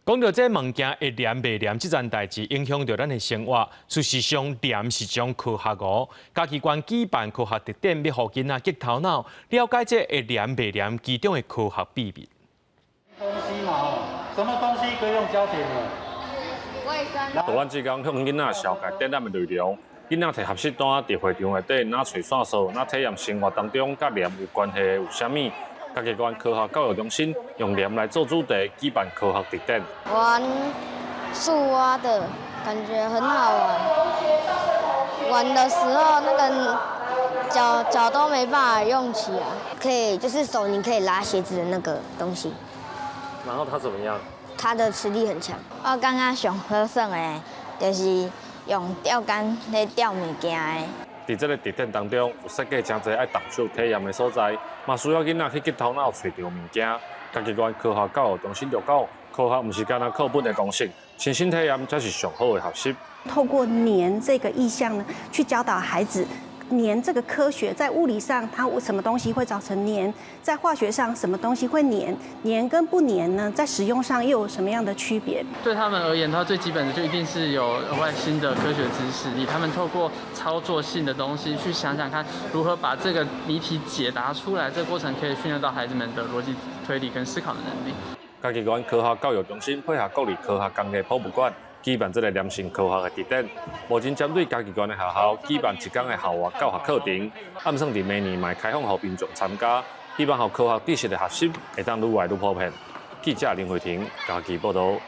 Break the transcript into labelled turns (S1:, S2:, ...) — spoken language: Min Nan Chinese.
S1: 講到這物件會黏袂黏這件代誌，影響著咱的生活。事實上，黏是一種科學哦。嘉義縣舉辦科學特展，欲予囡仔激頭腦，了解這會黏袂黏其中的科學秘密。
S2: 東西嘛吼，什麼東西可以用膠水呢？
S3: 導覽志工向囡仔紹介展覽的內容，囡仔提學習單佇會場內底，若揣線索，若體驗生活當中佮黏有關係的有啥物？嘉義縣科學教育中心用黏來做主題，舉辦科學特展。
S4: 玩樹蛙的感覺很好玩，玩的時候那個腳腳都沒辦法用起來。
S5: 可以，就是手你可以拉鞋子的那個東西。
S3: 然後它怎麼樣？
S5: 它的磁力很強。
S6: 我感覺上好耍的，就是用釣竿咧釣物件的。
S3: 佇這个特展當中，有設計誠濟愛動手體驗的所在，嘛需要囡仔去激頭腦揣著物件。嘉義縣科學教育中心就講，科學毋是干焦課本的公式，親身體驗才是上好的學習。
S7: 透過黏這個意象呢，去教導孩子黏這個科學，在物理上它什麼東西會造成黏，在化學上什麼東西會黏，黏跟不黏呢，在使用上又有什麼樣的區別？
S8: 對他們而言，它最基本的就一定是有額外新的科學知識，以他們透過操作性的東西去想想看，如何把這個謎題解答出來，這個過程可以訓練到孩子們的邏輯推理跟思考的能力。
S3: 嘉義縣科學教育中心配合國立科學工藝博物館，舉辦這个黏性科學的特展，目前針對嘉義縣的學校舉辦一天的校外教學課程，按算佇明年嘛開放予民眾參加，希望予科學知識的學習會當愈來愈普遍。記者林慧婷嘉義報導。